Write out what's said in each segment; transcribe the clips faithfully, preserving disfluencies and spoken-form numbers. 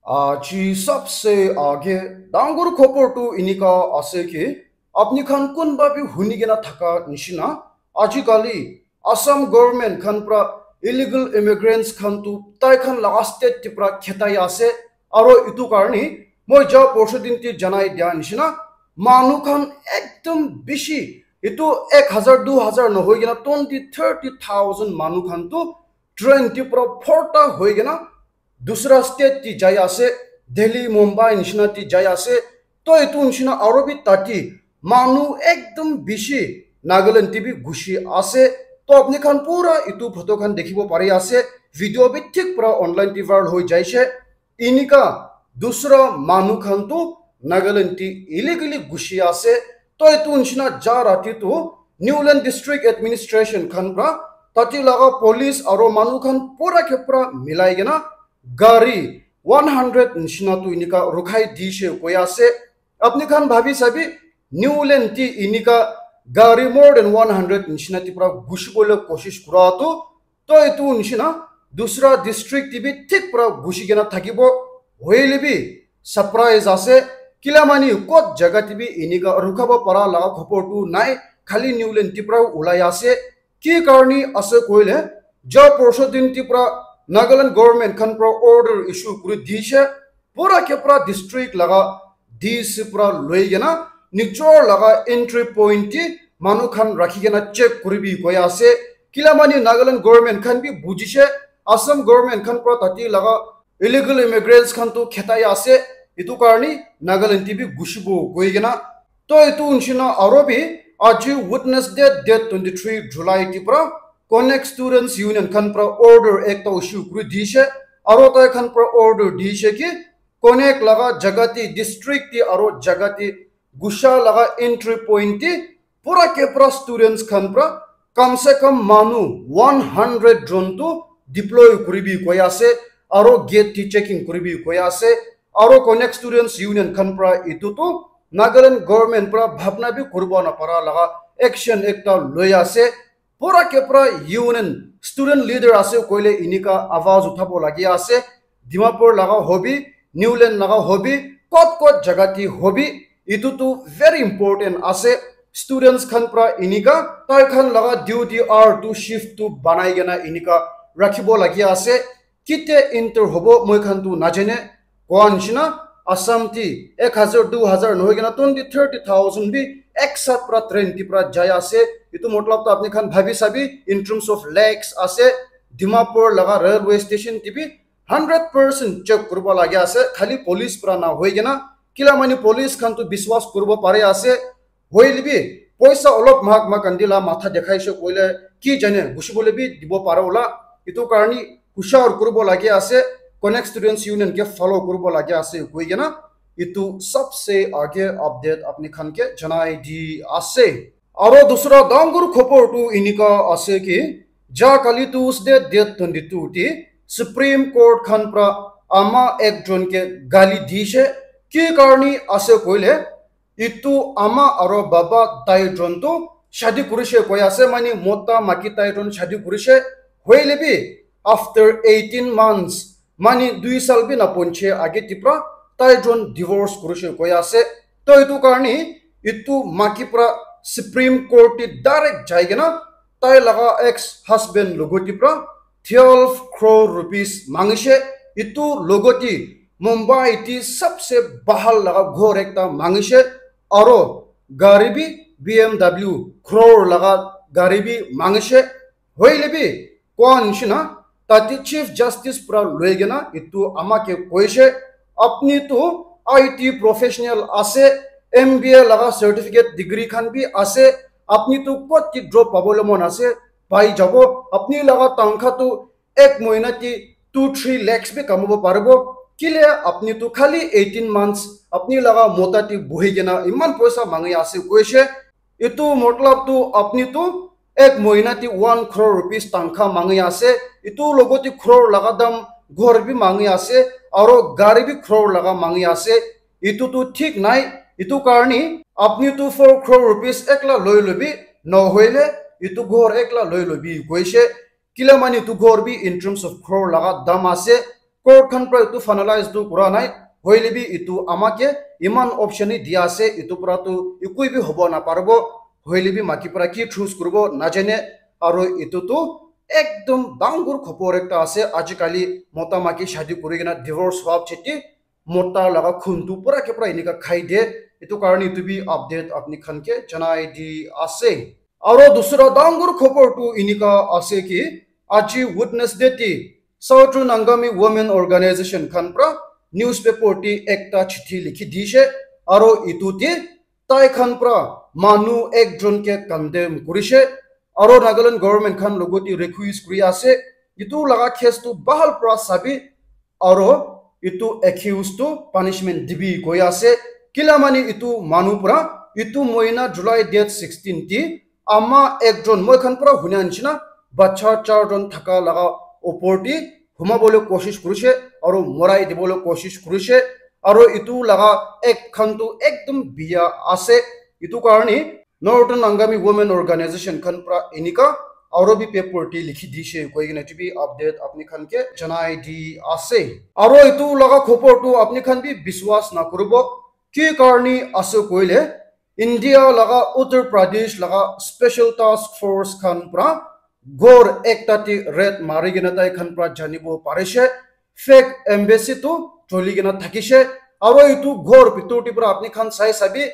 Aji sabse aage dangor khobor tu enika ase ki, apni khan kunba bi huni kena thaka nishina, ajikali Assam government khan pra illegal immigrants khan tu tai khan laga state te pra khetai ase, aro itu karni moi ja porsu din te janai dia nishina, manu khan ekdom bishi, itu ek hazar, du hazar nohoi kena twenty, thirty thousand manu khan tu train te pra phorta hoi kena dusra state te jai ase, Delhi, Mumbai nishina te jai ase. To itu nishina aro bi tate manu ekdom bishi Nagaland te bi gushi ase. To apni khan pura itu photo khan dikhibo pari ase. Video bi thik pura online te viral hoi jaise. Inika dusra manu khan tu Nagaland te illegally gushi ase. To itu nishina ja rati tu Niuland District Administration khan pra tate laga police aro manu khan pura ke pura milai kena gari one hundred nishina tu inika rukhai dishe koi ase. Apni khan bhabi sabi, Niuland te inika gari more than one hundred nishina te pra gushi bole koshish kura tu, to itu nishina dusra district te bi thik pra gushi kena thakibo, hoile bi surprise ase, kila mani kot jaga te bi inika rukhaba para laga khobor tu nai, khali Niuland te pra ulai ase. Ki karni ase koile, ja porsu din te pra Nagaland government khan pra order issue kuri dishe, pura ke pura district laga D C pra loi kena nijor laga entry point te manu khan rakhi kena check kuribi koi ase. Kila mani Nagaland government khan bi bujishe, Assam government khan pra tate laga illegal immigrants khan tu khetai ase, itu karni Nagaland te bi gushibo koi kena. To itu nishina aro bi aji Wednesday date twenty-three July te pra Connect Students Union khan pra order ekta issue kuri dishe, aro tai khan pra order dishe ki Connect laga jaga te, district te aro jaga te gusha laga entry point te pura ke pura students khan pra kam se kam manu one hundred jon tu deploy kuribi koi ase, aro gate te checking kuribi koi ase, aro Connect Students Union khan pra itu tu Nagaland government pra bhabna bi kuribo na para laga action ekta loi ase. Pura ke pura union student leader ase koile inika awaz uthabo lagi ase. Dimapur laga hobi, Niuland laga hobi, kot kot jaga te hobi, itu tu very important ase. Students khan pra inika tai khan laga duty hour tu shift tu banai kena inika rakhibo lagi ase. Kite enter hobo moi khan tu najane. Koa nishina Assam te ek hazar, du hazar nohoi kena twenty, thirty thousand bi ek sat pra train te pra jai ase. Itu matlab tu apni khan bhabi sabi, in terms of lakhs ase. Dimapur laga railway station te bi hundred percent check kuribo lagi ase, khali police pra na hoi kena, kila mani police khan tu biswas kuribo pare ase, hoile bi poisa olop mahak ma kandi la matha dekhai she koile ki jane gushi bole bi dibo pare ola, itu karni hushar kuribo lagi ase, Connect Students Union ke follow kuribo lagi ase koi kena, itu sabse aage update apni khan ke janai di ase. Aro dusra dangor khobor tu inika ase ki, ja kali Tuesday date twenty-two te Supreme Court khan pra ama ekjon ke gali dishe, ki karni ase koile, itu ama aro baba tai jon tu shadi kurishe koi ase, mani mota maki tai jon shadi kurishe, hoile bi after eighteen months, mani dui sal bi na ponche age te pra tai jon divorce kurishe koi ase. To itu karni itu maki pra Supreme Court te direct jai kena tai laga ex husband logo te pra twelve crore rupees mangishe. Itu logo te Mumbai te sabse bahal laga ghor ekta mangishe, aro gari bi B M W crore laga gari bi mangishe. Hoile bi koa nishina tate Chief Justice pra loi kena itu ama ke koishe, apni tu I T professional ase, M B A laga certificate degree khan bi ase, apni tu kot ki drop pabole mon ase, pai jabo, apni laga tangkha tu ek mohina te two three lakhs bi kamabo paribo, kile apni tu khali eighteen months apni laga mota te buhi kena iman poisa mangi ase koishe. Itu matlab tu apni tu ek mohina te one crore rupees tangkha mangi ase, itu logote crore laga dam ghor bi mangi ase, aro gari bi crore laga mangi ase. Itu tu thik nai, itu karni apni tu four crore rupees ekla loi lobi, nohoile itu ghor ekla loi lobi koishe. Kila mani itu ghor bi in terms of crore laga dam ase. Court khan pra etu finalize tu kura nai, hoile bi etu ama ke iman option hi dia ase, etu pra tu ekoi bi hobo na paribo, hoile bi maki pra ki choose kuribo na jane, aro etu tu ekdom dangor khobor ekta ase, ajikali mota maki shadi kuri kena divorce hwa pichete mota laga khun tu pura ke pura enika khai de. Etu karne etu bi update apni khan ke janai di ase. Aro dusra dangor khobor tu enika ase ki aji Wednesday te Southern Angami Women Organization khan pra newspaper te ekta chithi likhi dishe, aro etu te tai khan pra manu ekjon ke condemn kurishe, aro Nagaland government khan logot te request kuri ase, etu laga case tu bahal pra sabi, aro etu accused tu punishment dibi koi ase. Kila mane etu manu pra etu mohina July date sixteen te ama ekjon moi khan pra hunia nishina bacha charjon thaka laga opor te humabole koshish kurishe, aro morai dibole koshish kurishe, aro etu laga act khan tu ekdom biya ase. Etu karne Northern Angami Women Organization khan pra enika aro bi paper te likhi dishe koi kena etu bi update apni khan ke janai di ase. Aro etu laga khobor tu apni khan bi biswas na kuribo, ki karne ase koile India laga Uttar Pradesh laga Special Task Force khan pra ghor ekta te raid mari kena tai khan pra janibo parishe, fake embassy tu choli kena thakishe, aro etu ghor bitor te pra apni khan sai sabi,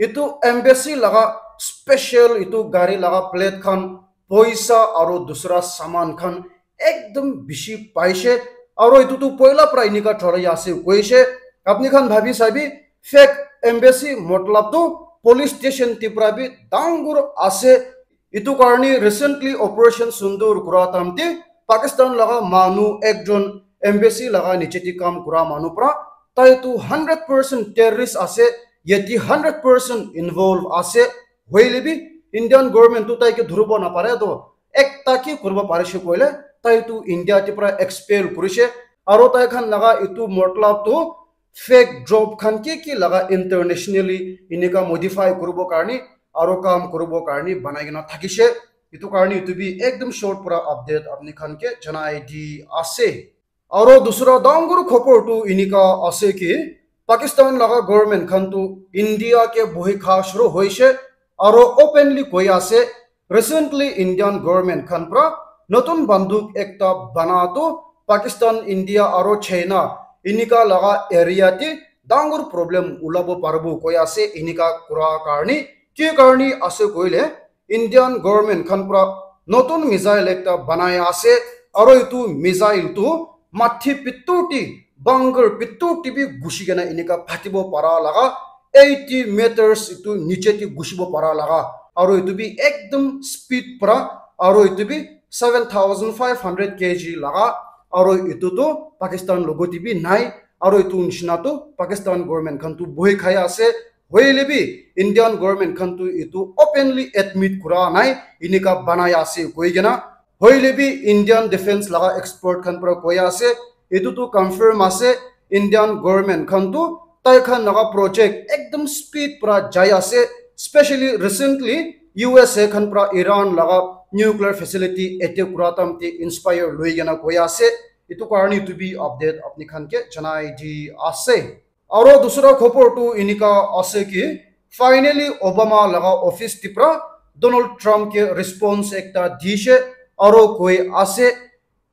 etu embassy laga special etu gari laga plate khan, poisa aro dusra saman khan ekdom bishi paishe, aro etu tu poila pra enika cholai ase koishe. Apni khan bhabi sabi, fake embassy matlab tu police station te pra bi dangor ase. Etu karne recently Operation Sindoor kura time te Pakistan laga manu ekjon embassy laga niche te kam kura manu pra tai tu hundred percent terrorist ase, yate hundred percent involve ase, hoile bi Indian government tu tai ke dhuribo na pare to ekta ki kuribo parishe koile tai tu India te pra expel kurishe, aro tai khan laga etu matlab tu fake job khan ki ki laga internationally enika modify kuribo karne aro kam kuribo karne banai kena thakishe. Etu karne etu bi ekdom short pura update apni khan ke janai di ase. Aro dusra dangor khobor tu enika ase ki Pakistan laga government khan tu India ke bohi kha shuru hoishe aro openly koi ase. Recently Indian government khan pra notun banduk ekta bana tu Pakistan, India aro China enika laga area te dangor problem ulabo paribo koi ase enika kura karne. Ki karne ase koile Indian government khan pra notun missile ekta banai ase, aro etu missile tu mati bitor te, bunker bitor te bi ghusi kena enika phatibo para laga, eighty meters etu niche te ghusibo para laga, aro etu bi ekdom speed para, aro etu bi seven thousand five hundred K G laga, aro etu tu Pakistan logot te bi nai, aro etu nishina tu Pakistan government khan tu bohi khai ase, hoile bi Indian government khan tu etu openly admit kura nai, enika banai ase koi kena. Hoile bi Indian defense laga expert khan para koi ase, etu tu confirm ase, Indian government khan tu tai khan laga project ekdom speed para jai ase, specially recently U S A khan para Iran laga nuclear facility attack kura time te inspire loi kena koi ase. Etu karne etu bi update apni khan ke janai di ase. Aro dusra khobor tu enika ase ki, finally Obama laga office te para Donald Trump ke response ekta dishe, aro koi ase,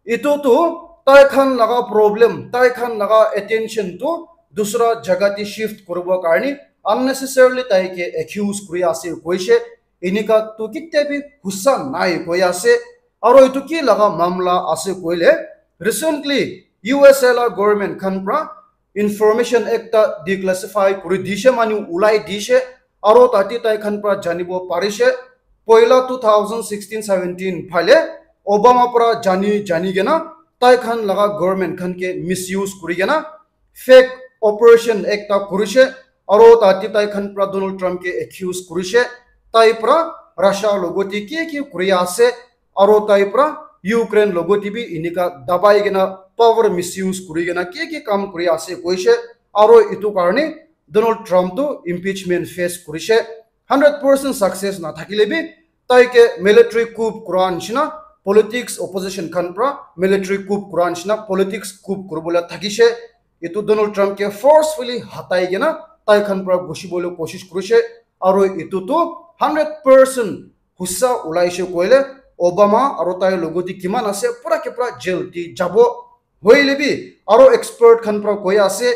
etu tu tai khan laga problem, tai khan laga attention tu dusra jaga te shift kuribo karne unnecessarily tai ke accuse kuri ase koishe. Enika tu kitia bi husa nai koi ase. Aro etu ki laga mamla ase koile, recently U S A la government khan para information ekta declassify kuri dishe, manu ulai dishe, aro tate tai khan para janibo parishe, poila two thousand sixteen seventeen phale Obama para jani, jani kena tai khan laga government khan ke misuse kuri kena fake operation ekta kurishe, aro tate tai khan para Donald Trump ke accuse kurishe, tai para Russia logote ki ki kuri ase, aro tai para Ukraine logote bi enika dabai kena power misuse kuri kena ki ki kam kuri ase koishe, aro etu karne Donald Trump tu impeachment face kurishe. Hundred percent success na thakile bi tai ke military coup kura nishina politics opposition khan pra military coup kura nishina politics coup kuribole thakishe. Etu Donald Trump ke forcefully hatai kena tai khan pra gushibole koshish kurishe. Aro etu tu hundred percent husa ulaishe koile Obama aro tai logoti kiman ase pura ke pura jail ti jabo. Hoile bi aro expert khan pra koi ase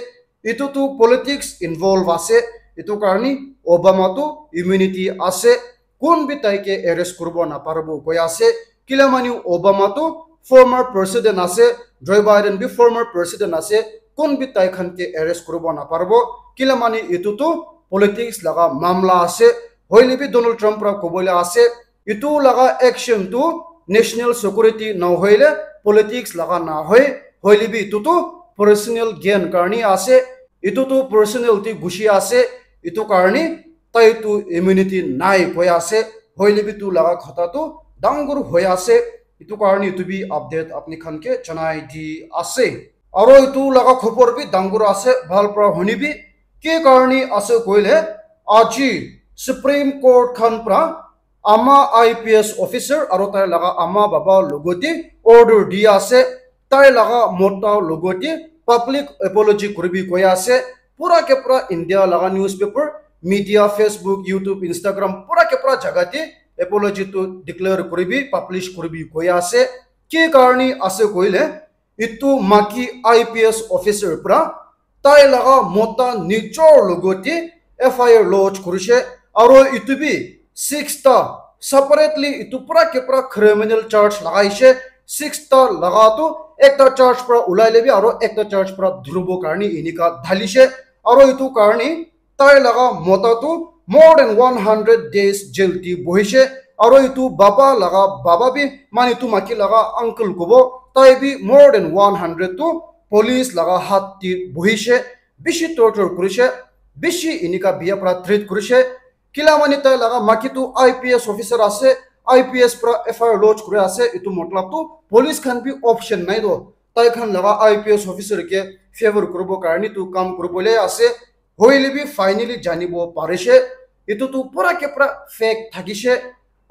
etu tu politics involve ase, etu karni Obama tu immunity ase, kun bi tai ke arrest kuribo naparibo koi ase. Kila mani Obama tu former president ase, Joe Biden bi former president ase, kun bi tai khan ke arrest kuribo naparibo. Kila mani etu tu politics laga mamla ase. Hoile bi Donald Trump pra kobole ase, etu laga action tu national security na hoile politics laga na hoi, hoile bi etu tu personal gain karni ase, etu tu personal ti gushi ase, etu karni tai tu immunity nai koi ase. Hoile bi tu laga khata tu dangur hoi ase, etu karni etu bi update apni khan ke janai di ase. Aro etu laga khobor bi dangur ase, bhal pra huni bi ke karni ase koile aji Supreme Court khan pra ama I P S officer aro tai laga ama baba logoti order di ase, tai laga mota logoti public apology kuribi koi ase. Pura ke pura India laga newspaper, media, Facebook, YouTube, Instagram pura ke pura jaga te apology tu declare kuribi, publish kuribi koi ase. Ke karni ase koile etu maki I P S officer pra tai laga mota nijor logoti F I R lodge kurishe, aro etu bi six ta separately etu pura ke pura criminal charge lagaishe. Six ta laga tu ekta charge pra ulai lebi aro ekta charge pra dhuribo karni enika dhalishe. Aro etu karni tai laga mota tu more than one hundred days jail ti bohishe. Aro etu baba laga baba bi mani etu maki laga uncle kobo, tai bi more than one hundred tu police laga hat ti bohishe, bishi torture kurishe, bishi enika bia pra treat kurishe. Kila mani tai laga maki tu I P S officer ase, I P S pra F I R lodge kuri ase, etu matlab tu police khan bi option nai do. Tai khan laga I P S officer ke favor kuribo karni tu kam kuribole ase. Hoile bi finally janibo parishe, etu tu pura ke pura fake thakishe.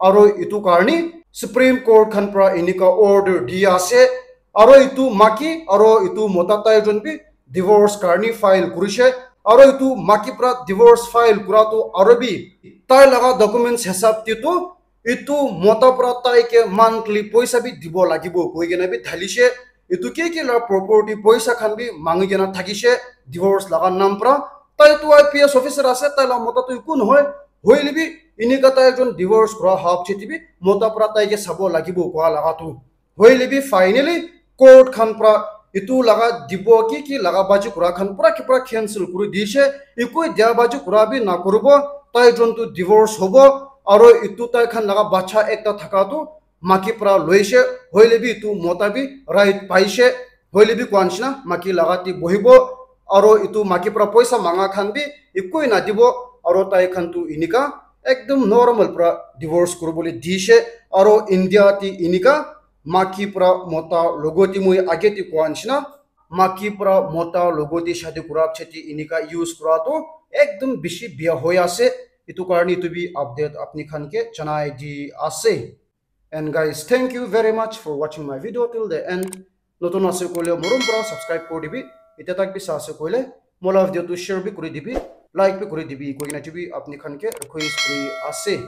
Aro etu karni Supreme Court khan pra enika order di ase. Aro etu maki aro etu mota tai jon bi divorce karni file kurishe. Aro etu maki pra divorce file kura tu aro bi tai laga documents hisab te tu etu mota pra tai ke monthly poisa bi dibo lagibo koi kena bi dhalishe. Etu ke ke la property poisa khan bi mangi kena thakishe divorce laga nam pra. Tai tu I P S officer ase, tai la mota tu eku nohoi. Hoile bi enika tai jon divorce kura hap cheti bi mota pra tai ke sabo lagibo kua laga tu. Hoile bi finally court khan pra etu laga dibo ki ki laga baji kura khan pura ki pura cancel kuri dishe. Eku dia baji kura bi na kuribo, tai jon tu divorce hobo. Aro etu tai khan laga bacha ekta thaka tu maki pra loishe, hoile bi etu mota bi right paishe. Hoile bi kua nishina maki laga ti bohibo, aro etu maki pra poisa manga khan bi ekoi nadibo, aro tai khan tu enika ekdom normal pra divorce kuribole dishe. Aro India ti enika maki pra mota logoti moi age ti kua nishina maki pra mota logoti shadi kura cheti enika use kura tu ekdom bishi bia hoi ase. Etu karni etu bi update apni khan ke janai di ase. And guys, thank you very much for watching my video till the end. Notun ase koile morom pra subscribe kuri dibi. Ite tak bi sa ase koile mola video tu share bi kuri dibi, like bi kuri dibi koi kena chibi apni khan ke request kuri ase.